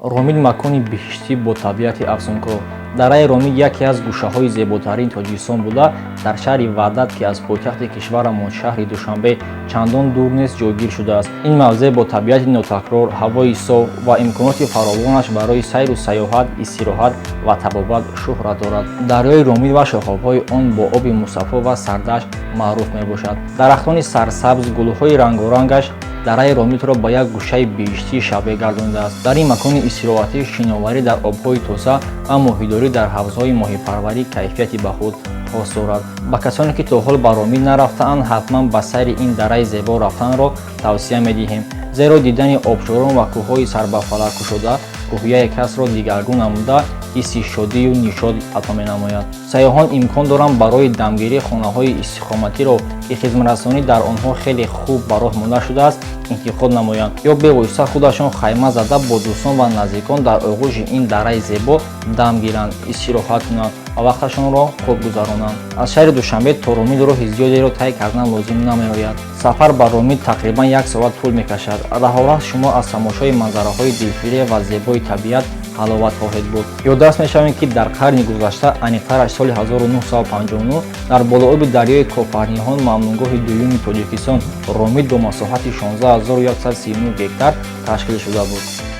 Ромит — макони биҳиштӣ бо табиати афзункор. Дараи Ромит яке аз гӯшаҳои зеботарини Тоҷикистон буда, дар шаҳри Ваҳдат, ки аз пойтахти кишварамон, шаҳри Душанбе, чандон дур нест, ҷойгир шудааст. Ин мавзеъ бо табиати нотакрор, ҳавои соф ва имконоти фаровонаш барои сайру сайёҳат, истироҳат ва табобат шӯҳрат дорад. Дарёи Ромит ва шохобҳои он бо оби мусаффо ва сардаш маъруф мебошад. Дарахтони сарсабз, гулҳои рангорангаш дараи Ромитро ба як гӯшаи биҳиштӣ шабеҳ гардонидааст. Дар ин макони истироҳатӣ шиноварӣ дар обҳои тоза ва моҳидорӣ дар ҳавзҳои моҳипарварӣ кайфияти ба худ хос дорад. Ба касоне, ки то ҳол ба Ромит нарафтаанд, ҳатман ба сайри ин дараи зебо рафтанро тавсия медиҳем, зеро дидани обшорон ва кӯҳҳои сарбафалак кушода рӯҳияи касро дигаргун намуда, ҳисси шодию нишод ато менамояд. Сайёҳон имкон доранд барои дамгирӣ хонаҳои истиқоматиро, ки хизматрасонӣ дар онҳо хеле хуб ба роҳ монда шудааст, интихоб намоянд ё бевосита худашон хайма зада, бо дӯстон ва наздикон дар оғӯши ин дараи зебо дам гиранд, истироҳат кунанд ва вақташонро хуб гузаронанд. Аз шаҳри Душанбе то Ромит роҳи зиёдеро тай кардан лозим намеояд. Сафар ба Ромит тақрибан як соат тӯл мекашад. Раҳораҳ шумо аз тамошои манзараҳои дилфиреб ва зебои табиат ҳаловат хоҳед бурд. Ёдрас мешавем, ки дар қарни гузашта, аниқтараш соли 1959, дар болооби дарёи Кофарниҳон мамнӯъгоҳи дуюми Тоҷикистон, Ромит, бо масоҳати 16 139 гектар ташкил шуда буд.